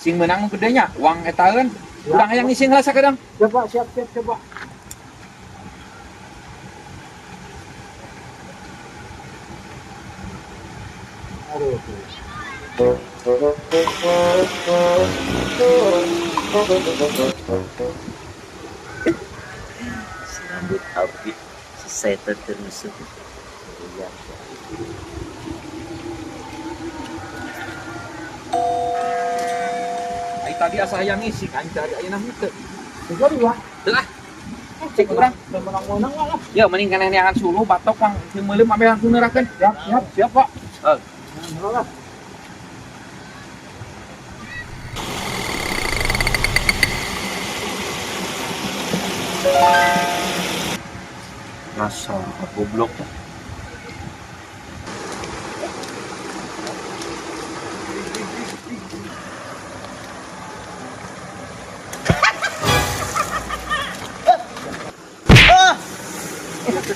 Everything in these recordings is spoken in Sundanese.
Sing meunang nu gede nya, uang etaeun. Urang hayang ngising heula sakedeung. Siap, Pak, siap, siap, siap, Pak. Aduh. Si rambut api, si setan termusuh. Iya. Ai tadi asa hayang ngising, aing tadi ayeuna henteu. Jadi, Pak. Teu ah. Cek urang. Menang-menang lah. Ya mending keneh neangan suluh batok pang teu meuleum ameh langsung neurakeun. Siap, siap, siap, Pak. Heuh. Nah, lah. Masa goblok.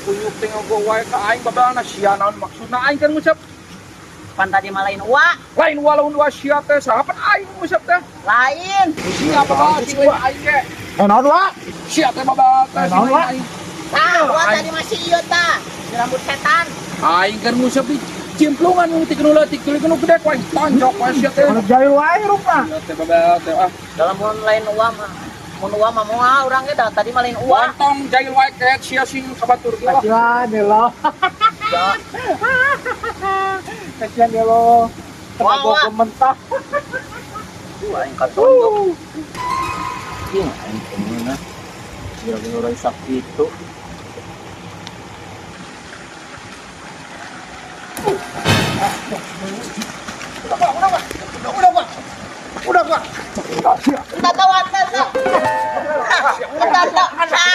Tunjuk tengok gua wae ka aing babalna sia naon maksudna aing kan ngusap. Pan tadi mah lain uwa, Lain walaun dua sia teh saha pan aing ngusap teh. Lain. Sia babal sing lain aing ge. Eh, naon, Pak? Sia teh babal teh sing Naon, lain Wak? aing. Tah, uwa tadi masih ieu tah. Si rambut setan. Aing kan ngusap di cimplungan nu ti nu leutik tuluy nu gede ku aing tonjok wae sia teh. Kalau jahil wae rupna. Sia teh babal teh ah. Dalam mun lain uwa mah. Mun uwa mah moal urang ge dah tadi mah lain uwa. Lontong jahil wae ket sia sing kabatur ge lah. Kasihan deh lo. Ya. Kasihan deh lo. Wah, Kena wah. bau mentah. Tuh aing katonjok. Iya, aing kemana? Kira-kira orang sakit itu. Udah, Pak, udah, Pak. Udah, Pak. Udah, Pak. Entah tahu entah tahu. Entah tahu.